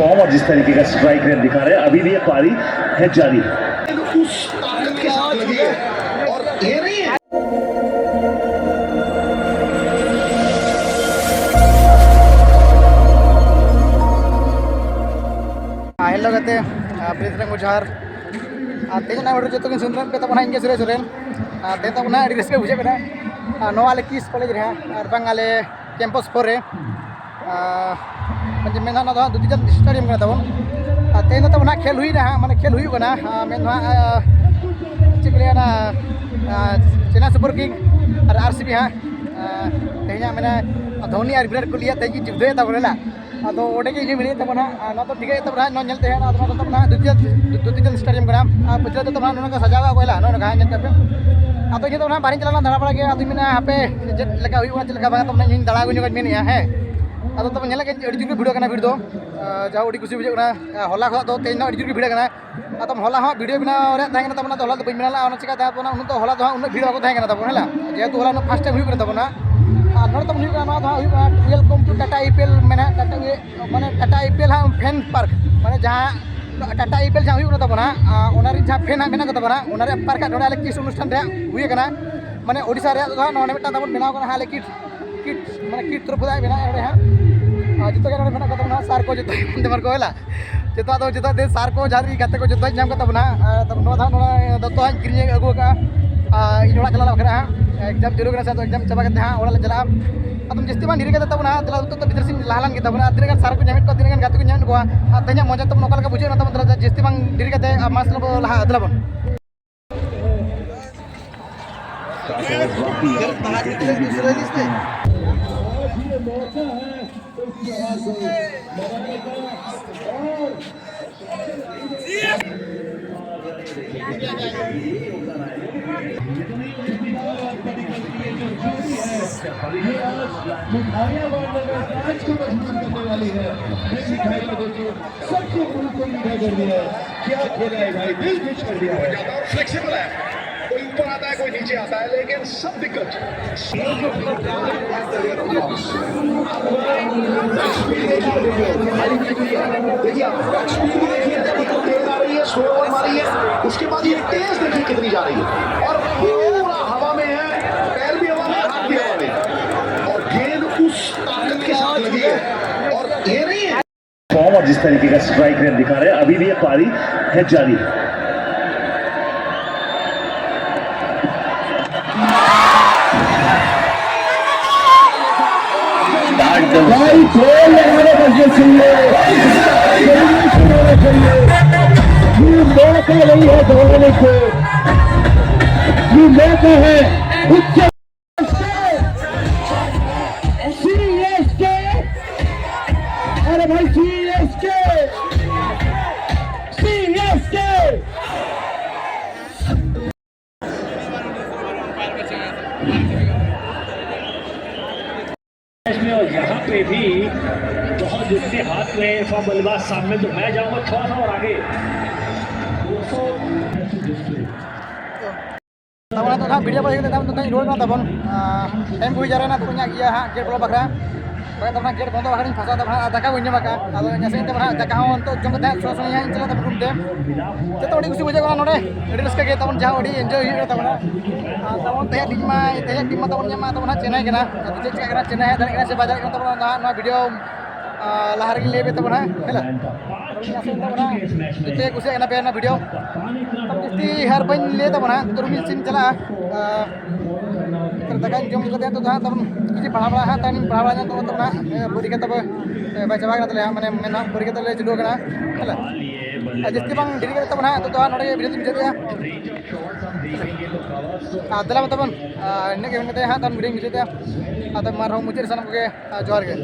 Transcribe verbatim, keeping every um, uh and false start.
और जिस तरीके का स्ट्राइक रेट दिखा रहे हैं, अभी भी ये पारी है जारी। उस ताकत के साथ लगी है और ये नहीं है। ᱦᱮᱞᱳ ᱜᱟᱛᱮ, ᱟᱨ ᱯᱨᱤᱛ ᱨᱮᱱ ᱡᱚᱦᱟᱨ᱾ ᱟᱨ ᱛᱮᱦᱮᱧ ᱚᱱᱟ ᱵᱷᱤᱰᱤᱭᱳ ᱡᱚᱛᱚ ᱠᱤᱱ ᱥᱩᱱᱫᱨᱟᱢ ᱯᱮ ᱛᱟᱵᱚᱱᱟ, ᱤᱧ ᱜᱮ ᱥᱩᱨᱮᱥ ᱥᱚᱨᱮᱱ᱾ ᱟᱨ ᱛᱮᱦᱮᱧ ᱛᱟᱵᱚᱱᱟ ᱟᱹᱰᱤ ᱨᱟᱹᱥᱠᱟᱹ ᱵᱩᱡᱷᱟᱹᱜ ᱠᱟᱱᱟ᱾ ᱟᱨ ᱱᱚᱣᱟ ᱟᱞᱮ ᱠᱤᱥ ᱠᱚᱞᱮᱡᱽ ᱨᱮ ᱦᱟᱸᱜ, ᱟᱨ ᱵᱟᱝ ᱟᱞᱮ ᱠᱮᱢᱯᱟᱥ ᱯᱷᱳᱨ ᱨᱮ᱾ ᱟᱨ ᱢᱮᱱ ᱢᱮᱱᱟᱜ ᱱᱚᱣᱟ ᱫᱚ ᱦᱟᱸᱜ ᱫᱩᱛᱤᱪᱟᱸᱫ ᱥᱴᱮᱰᱤᱭᱟᱢ ᱠᱟᱱᱟ ᱛᱟᱵᱚᱱ᱾ ᱟᱨ ᱛᱮᱦᱮᱧ ᱫᱚ ᱛᱟᱵᱚᱱ ᱦᱟᱸᱜ ᱠᱷᱮᱞ ᱦᱩᱭᱱᱟ ᱦᱟᱸᱜ, ᱢᱟᱱᱮ ᱠᱷᱮᱞ ᱦᱩᱭᱩᱜ ᱠᱟᱱᱟ᱾ ᱟᱨ ᱢᱮᱱ ᱫᱚ ᱦᱟᱸᱜ, ᱟᱨ ᱪᱮᱫ ᱠᱚ ᱞᱟᱹᱭᱟ, ᱚᱱᱟ, ᱟᱨ ᱪᱮᱱᱱᱟᱭ ᱥᱩᱯᱟᱨ ᱠᱤᱝ ᱟᱨ ᱟᱨ ᱥᱤ ᱵᱤ ᱦᱟᱸᱜ᱾ ᱟᱨ ᱛᱮᱦᱮᱧᱟᱜ ᱢᱟᱱᱮ ᱫᱷᱳᱱᱤ ᱟᱨ ᱵᱤᱨᱟᱴ ᱠᱳᱦᱞᱤᱭᱟᱜ ᱛᱮᱦᱮᱧ ᱠᱤᱱ ᱡᱩᱫᱽᱫᱷᱚᱭᱮᱫ ᱛᱟᱵᱚᱱᱟ ᱱᱟ᱾ ᱟᱫᱚ ᱚᱸᱰᱮ ᱜᱮ ᱤᱧ ᱦᱚᱸ ᱢᱤᱱᱟᱹᱧ ᱛᱟᱵᱚᱱᱟ᱾ ᱟᱨ ᱱᱚᱣᱟ ᱫᱚ ᱴᱷᱤᱠ ᱜᱮ ᱛᱟᱵᱚᱱᱟ, ᱱᱚᱣᱟ ᱧᱮᱞ ᱛᱮ ᱦᱟᱸᱜ, ᱟᱫᱚ ᱱᱚᱣᱟ ᱫᱚ ᱛᱟᱵᱚᱱᱟ ᱫᱩᱛᱤᱪᱟᱸᱫ, ᱫᱩᱛᱤᱪᱟᱸᱫ ᱥᱴᱮᱰᱤᱭᱟᱢ ᱠᱟᱱᱟ᱾ ᱟᱨ ᱯᱟᱹᱪᱷᱞᱟᱹ ᱫᱚ ᱛᱟᱵᱚᱱᱟ ᱱᱚᱣᱟ ᱠᱚ ᱥᱟᱡᱟᱣ ᱠᱟᱜ ᱠᱚ ᱦᱮᱞᱟ, ᱱᱚᱜᱼᱚ ᱱᱚᱝᱠᱟ ᱦᱟᱸᱜ ᱧᱮᱞ ᱠᱟᱜ ᱯᱮ᱾ ᱟᱫᱚ ᱤᱧ ᱫᱚ ᱚᱱᱟ ᱵᱟᱨᱦᱮᱧ ᱪᱟᱞᱟᱣ ᱞᱮᱱᱟ ᱫᱟᱬᱟ ᱵᱟᱲᱟ ᱜᱮ, ᱟᱫᱚᱧ ᱢᱮᱱᱟ ᱦᱟᱯᱮ ᱪᱮᱫ ᱞᱮᱠᱟ ᱦᱩᱭᱩᱜᱼᱟ, ᱪᱮᱫ ᱞᱮᱠᱟ ᱵᱟᱝ, ᱛᱚ ᱤᱧ ᱫᱟᱬᱟ ᱟᱹᱜᱩ ᱧᱚᱜ ᱤᱧ ᱢᱮᱱᱮᱫᱼᱟ, ᱦᱮᱸ᱾ ᱟᱫᱚ ᱛᱚᱵᱮ ᱧᱮᱞᱮᱫ ᱜᱮ ᱟᱹᱰᱤ ᱡᱳᱨ ᱜᱮ ᱵᱷᱤᱲ ᱠᱟᱱᱟ ᱵᱷᱤᱲ ᱫᱚ᱾ ᱟᱨ ᱡᱟᱦᱟᱸ ᱟᱹᱰᱤ ᱠᱩᱥᱤ ᱵᱩᱡᱷᱟᱹᱜ ᱠᱟᱱᱟ, ᱟᱨ ᱦᱚᱞᱟ ᱠᱷᱚᱱᱟᱜ ᱫᱚ ᱛᱮᱦᱮᱧ ᱫᱚ ᱟᱹᱰᱤ ᱡᱳᱨ ᱜᱮ ᱵᱷᱤᱲ ᱠᱟᱱᱟ᱾ ᱟᱫᱚ ᱦᱚᱞᱟ ᱦᱚᱸ ᱵᱷᱤᱰᱤᱭᱳ ᱵᱮᱱᱟᱣ ᱨᱮᱭᱟᱜ ᱛᱟᱦᱮᱸ ᱠᱟᱱᱟ ᱛᱟᱵᱚᱱᱟ, ᱟᱫᱚ ᱦᱚᱞᱟ ᱫᱚ ᱵᱟᱹᱧ ᱵᱮᱱᱟᱣ ᱞᱮᱫᱼᱟ, ᱚᱱᱟ ᱪᱤᱠᱟᱹᱛᱮ ᱟᱫᱚ ᱚᱱᱟ ᱩᱱᱟᱹᱜ ᱵᱷᱤᱲ ᱵᱟᱠᱚ ᱛᱟᱦᱮᱸ ᱠᱟᱱᱟ ᱛᱟᱵᱚᱱᱟ, ᱦᱮᱸ ᱞᱟ? ᱡᱮᱦᱮᱛᱩ ᱦᱚᱞᱟ ᱩᱱᱟᱹᱜ ᱯᱷᱟᱥᱴ ᱴᱟᱭᱤᱢ ᱦᱩᱭᱩᱜ ᱠᱟᱱᱟ ᱛᱟᱵᱚᱱᱟ᱾ ᱟᱨ ᱱᱚᱰᱮ ᱛᱟᱵᱚᱱ ᱦᱩᱭᱩᱜ ᱠᱟᱱᱟ, ᱱᱚᱣᱟ ᱫᱚ ᱦᱟᱸᱜ ᱦᱩᱭᱩᱜ ᱠᱟᱱᱟ Welcome to Tata I P L, ᱢᱟᱱᱮ ᱴᱟᱴᱟ, ᱢᱟᱱᱮ ᱴᱟᱴᱟ ᱟᱭ ᱯᱤ ᱮᱞ ᱦᱟᱸᱜ ᱯᱷᱮᱱ ᱯᱟᱨᱠ, ᱢᱟᱱᱮ ᱡᱟᱦᱟᱸ ᱴᱟᱴᱟ ᱟᱭ ᱯᱤ ᱮᱞ ᱡᱟᱦᱟᱸ ᱦᱩᱭᱩᱜ ᱠᱟᱱᱟ ᱛᱟᱵᱚᱱᱟ, ᱟᱨ ᱚᱱᱟ ᱨᱮᱱ ᱡᱟᱦᱟᱸ ᱯᱷᱮᱱ ᱦᱟᱸᱜ ᱢᱮᱱᱟᱜ ᱠᱚ ᱛᱟᱵᱚᱱᱟ, ᱚᱱᱟ ᱨᱮᱭᱟᱜ ᱯᱟᱨᱠ ᱦᱟᱸᱜ ᱱᱚᱰᱮ ᱟᱞᱮ ᱠᱤᱥ ᱚᱱᱩᱥᱴᱷᱟᱱ ᱨᱮ ᱦᱟᱸᱜ ᱦᱩᱭ ᱠᱟᱱᱟ᱾ ᱢᱟᱱᱮ ᱳᱰᱤᱥᱟ ᱨᱮᱭᱟᱜ ᱫᱚ ᱦᱟᱸᱜ ᱱᱚᱰᱮ ᱢᱤᱫᱴᱟᱝ ᱛᱟᱵᱚᱱ ᱵᱮᱱᱟᱣ ᱠᱟᱱᱟ ᱦᱟᱸᱜ ᱟᱞᱮ ᱠᱤᱴ ᱠᱤᱴ, ᱢᱟᱱᱮ ᱠᱤᱴ ᱛᱚᱨᱚᱯ ᱠᱷᱚᱱᱟᱜ ᱢᱮᱱᱟᱜᱼᱟ ᱱᱚᱰᱮ ᱦᱟᱸᱜ᱾ ᱟᱨ ᱡᱚᱛᱚ ᱜᱮ ᱱᱚᱰᱮ ᱢᱮᱱᱟᱜ ᱠᱚ ᱛᱟᱵᱚᱱᱟ, ᱥᱟᱨ ᱠᱚ ᱡᱚᱛᱚ ᱮᱢᱟᱱ ᱛᱮᱢᱟᱱ ᱠᱚ ᱦᱮᱞᱟ᱾ ᱡᱚᱛᱚ ᱟᱫᱚ ᱡᱚᱛᱚ ᱫᱤᱱ ᱥᱟᱨ ᱠᱚ ᱡᱟᱦᱟᱸ ᱛᱤᱱᱟᱹᱜ ᱜᱟᱛᱮ ᱠᱚ ᱡᱚᱛᱚ ᱧᱟᱢ ᱠᱟᱜ ᱛᱟᱵᱚᱱᱟ᱾ ᱟᱨ ᱛᱟᱵᱚᱱ ᱱᱚᱣᱟ ᱫᱚ ᱦᱟᱸᱜ ᱱᱚᱣᱟ ᱫᱚᱛᱚ ᱦᱟᱸᱜ ᱠᱤᱨᱤᱧ ᱟᱹᱜᱩ ᱠᱟᱜᱼᱟ᱾ ᱟᱨ ᱤᱧ ᱚᱲᱟᱜ ᱪᱟᱞᱟᱜ ᱵᱟᱠᱷᱨᱟ ᱦᱟᱸᱜ, ᱮᱠᱡᱟᱢ ᱪᱟᱹᱞᱩ ᱠᱟᱱᱟ ᱥᱮ, ᱟᱫᱚ ᱮᱠᱡᱟᱢ ᱪᱟᱵᱟ ᱠᱟᱛᱮ ᱦᱟᱸᱜ ᱚᱲᱟᱜ ᱞᱮ ᱪᱟᱞᱟᱜᱼᱟ᱾ ᱟᱫᱚ ᱡᱟᱹᱥᱛᱤ ᱵᱟᱝ ᱰᱮᱨᱤ ᱠᱟᱛᱮ ᱛᱟᱵᱚᱱᱟ ᱦᱟᱸᱜ, ᱫᱮᱞᱟ ᱱᱤᱛᱚᱜ ᱫᱚ ᱵᱷᱤᱛᱨᱤ ᱥᱮᱫ ᱞᱟᱦᱟ ᱞᱮᱱ ᱜᱮ ᱛᱟᱵᱚᱱᱟ᱾ ᱟᱨ ᱛᱤᱱᱟᱹᱜ ᱜᱟᱱ ᱥᱟᱨ ᱠᱚ ᱧᱟᱢᱮᱫ ᱠᱚᱣᱟ, ᱛᱤᱱᱟᱹᱜ ᱜᱟᱱ ᱜᱟᱛᱮ ᱠᱚ ᱧᱟᱢᱮᱫ ᱠᱚᱣᱟ, ᱟᱨ ᱛᱮᱦᱮᱧᱟᱜ ᱢᱚᱡᱟ ᱛᱟᱵᱚᱱ ᱚᱠᱟ ᱞᱮᱠᱟ ᱵᱩᱡᱷᱟᱹᱜ ᱠᱟᱱᱟ ᱛᱟᱵᱚᱱ, ᱫᱮᱞᱟ ᱡᱟᱹᱥᱛᱤ ᱵᱟᱝ ᱰᱮᱨᱤ ᱠᱟᱛᱮ ᱟᱨ ᱢᱟᱥ ᱞᱮᱵᱚ ᱞᱟᱦᱟ ᱫᱮᱞᱟ ᱵᱚᱱ᱾ मिठाइयाँ बांटने में आज को मजबूर करने वाली है। मिठाइयाँ देखो, सबको मुंह को मीठा कर दिया है। क्या खेला है भाई, दिल खुश कर दिया है। फ्लेक्सिबल है, कोई ऊपर आता है, कोई नीचे आता है, लेकिन सब दिक्कत। देखिए, आप स्पीड भी देखिए, देखिए, कितनी तेज आ रही है, स्लो बॉल मारी है, उसके बाद ये तेज देखिए कितनी जा रही है, और पूरा हवा में है, पैर भी हवा में, हाथ भी हवा में, और गेंद उस ताकत के साथ लगी है, और ये नहीं है। फॉर्म और जिस तरीके का स्ट्राइक रेट दिखा रहे हैं, अभी भी ये पारी है जारी। भाई, गोल लगाने का ये सुन लो। ये मौका नहीं है दौड़ने को, ये मौका है उच्च सीएसके। अरे भाई, सीएसके, सीएसके। इसमें और यहाँ पे भी बहुत जिसके हाथ में फॉर्म बल्लेबाज सामने, तो मैं जाऊंगा थोड़ा सा और आगे। ᱛᱟᱵᱚᱱ ᱱᱤᱛᱚᱜ ᱱᱟᱦᱟᱜ ᱵᱷᱤᱰᱤᱭᱳ ᱠᱚ ᱤᱫᱤ ᱠᱟᱛᱮ ᱱᱤᱛᱚᱜ ᱱᱟᱦᱟᱜ ᱨᱩᱣᱟᱹᱲ ᱠᱟᱱᱟ ᱛᱟᱵᱚᱱ᱾ ᱟᱨ ᱴᱟᱭᱤᱢ ᱠᱚ ᱦᱩᱭ ᱡᱟᱣᱨᱟᱭᱮᱱᱟ, ᱛᱚᱵᱮ ᱤᱧᱟᱹᱜ ᱤᱭᱟᱹ ᱦᱟᱸᱜ ᱜᱮᱴ ᱵᱚᱞᱚ ᱵᱟᱠᱷᱨᱟ᱾ ᱵᱟᱠᱷᱟᱡ ᱛᱟᱵᱚᱱ ᱱᱟᱦᱟᱜ ᱜᱮᱴ ᱵᱚᱱᱫᱚ ᱵᱟᱠᱷᱨᱟᱧ ᱯᱷᱟᱸᱥᱟᱣ ᱛᱟᱵᱚᱱ ᱱᱟᱦᱟᱜ, ᱟᱨ ᱫᱟᱠᱟ ᱵᱟᱹᱧ ᱡᱚᱢ ᱟᱠᱟᱫᱼᱟ᱾ ᱟᱫᱚ ᱱᱟᱥᱮ ᱤᱧ ᱛᱟᱵᱚᱱ ᱱᱟᱦᱟᱜ ᱫᱟᱠᱟ ᱦᱚᱸ ᱱᱤᱛᱚᱜ ᱡᱚᱢ ᱠᱟᱛᱮ ᱦᱟᱸᱜ ᱥᱚᱸᱜᱮ ᱥᱚᱸᱜᱮ ᱦᱟᱸᱜ ᱤᱧ ᱪᱟᱞᱟᱜ ᱛᱟᱵᱚᱱ ᱨᱩᱢ ᱛᱮ᱾ ᱡᱚᱛᱚ ᱟᱹᱰᱤ ᱠᱩᱥᱤ ᱵᱩᱡᱷᱟᱹᱜ ᱠᱟᱱᱟ ᱱᱚᱰᱮ, ᱟᱹᱰᱤ ᱨᱟᱹᱥᱠᱟᱹ ᱜᱮ ᱛᱟᱵᱚᱱ ᱡᱟᱦᱟᱸ ᱟᱹᱰᱤ ᱮᱱᱡᱚᱭ ᱦᱩᱭᱩᱜ ᱠᱟᱱᱟ ᱛᱟᱵᱚᱱᱟ᱾ ᱟᱨ ᱛᱟᱵᱚᱱ ᱛᱮᱦᱮᱧ ᱴᱤᱢ ᱢᱟ, ᱛᱮᱦᱮᱧ ᱴᱤᱢ ᱢᱟ ᱛᱟᱵᱚᱱ ᱧᱟᱢᱟ ᱛᱟᱵᱚᱱ ᱦᱟᱸᱜ ᱪᱮᱱᱱᱟᱭ ᱠᱟᱱᱟ᱾ ᱟᱫᱚ ᱪᱮᱫ ᱪᱤᱠᱟᱹᱜ ᱠᱟᱱᱟ, ᱪᱮᱱᱱᱟᱭ ᱦᱟᱸᱜ ᱫᱟᱲᱮᱭᱟᱜ ᱠᱟᱱᱟ ᱥᱮ ᱵᱟᱭ ᱫᱟᱲᱮᱭᱟᱜ ᱠᱟᱱᱟ ᱛᱟᱵᱚᱱᱟ, ᱚᱱᱟ ᱦᱟᱸᱜ ᱱᱚᱣᱟ ᱵᱷᱤᱰᱤᱭᱳ ᱟᱨ ᱞᱟᱦᱟ ᱨᱮᱜᱮᱧ ᱞᱟᱹᱭ ᱟᱯᱮ ᱛᱟᱵᱚᱱᱟ, ᱦᱮᱸ ᱞᱟ᱾ ᱟᱨ ᱩᱱᱤ ᱟᱥᱮᱱ ᱛᱟᱵᱚᱱᱟ, ᱡᱚᱛᱚ ᱜᱮ ᱠᱩᱥᱤᱭᱟᱜ ᱠᱟᱱᱟ ᱯᱮ ᱚᱱᱟ ᱵᱷᱤᱰᱤᱭᱳ᱾ ᱛᱟᱵᱚᱱ ᱡᱟᱹᱥᱛᱤ ᱟᱨ ᱵᱟᱹᱧ ᱞᱟᱹᱭ ᱛᱟᱵᱚᱱᱟ, ᱛᱚ ᱨᱩᱢᱤᱧ ᱤᱥᱤᱱ ᱪᱟᱞᱟᱜᱼᱟ᱾ ᱟᱨ ᱫᱟᱠᱟᱧ ᱡᱚᱢ ᱠᱟᱛᱮ ᱱᱤᱛᱚᱜ ᱫᱚ ᱦᱟᱸᱜ ᱛᱟᱵᱚᱱ ᱠᱤᱪᱷᱩ ᱯᱟᱲᱦᱟᱣ ᱵᱟᱲᱟ ᱦᱟᱸᱜ, ᱛᱟᱦᱮᱱᱤᱧ ᱯᱟᱲᱦᱟᱣ ᱵᱟᱲᱟ ᱧᱚᱜ ᱛᱟᱵᱚᱱᱟ, ᱛᱟᱵᱚᱱᱟ ᱦᱟᱸᱜ, ᱯᱚᱨᱤᱠᱠᱷᱟ ᱛᱟᱵᱚ ᱵᱟᱭ ᱪᱟᱵᱟ ᱠᱟᱱᱟ ᱛᱟᱞᱮᱭᱟ, ᱢᱟᱱᱮ ᱢᱮᱱ ᱦᱟᱸᱜ ᱯᱚᱨᱤᱠᱠᱷᱟ ᱛᱟᱞᱮ ᱪᱟᱹᱞᱩ ᱠᱟᱱᱟ, ᱦᱮᱸ ᱞᱟ᱾ ᱟᱨ ᱡᱟᱹᱥᱛᱤ ᱵᱟᱝ ᱰᱮᱨᱤ ᱠᱟᱛᱮ ᱛᱟᱵᱚᱱᱟ ᱦᱟᱸᱜ, ᱱᱤᱛᱚᱜ ᱫᱚ ᱦᱟᱸᱜ ᱱᱚᱰᱮ ᱜᱮ ᱵᱷᱤᱰᱤᱭᱳ ᱫᱚᱧ ᱢᱩᱪᱟᱹᱫᱮᱜᱼᱟ᱾ ᱟᱨ ᱫᱮᱞᱟ ᱢᱟ ᱛᱟᱵᱚᱱ, ᱟᱨ ᱤᱱᱟᱹᱜ ᱜᱮ ᱢᱮᱱ ᱠᱟᱛᱮ ᱦᱟᱸᱜ ᱛᱟᱵᱚᱱ ᱵᱷᱤᱰᱤᱭᱳᱧ ᱢᱩᱪᱟᱹᱫᱮᱜᱼᱟ᱾ ᱟᱫᱚ ᱢᱟ ᱟᱨᱦᱚᱸ ᱢᱩᱪᱟᱹᱫ ᱨᱮ ᱥᱟᱱᱟᱢ ᱠᱚᱜᱮ, ᱟᱨ ᱡᱚᱦᱟᱨ ᱜᱮ᱾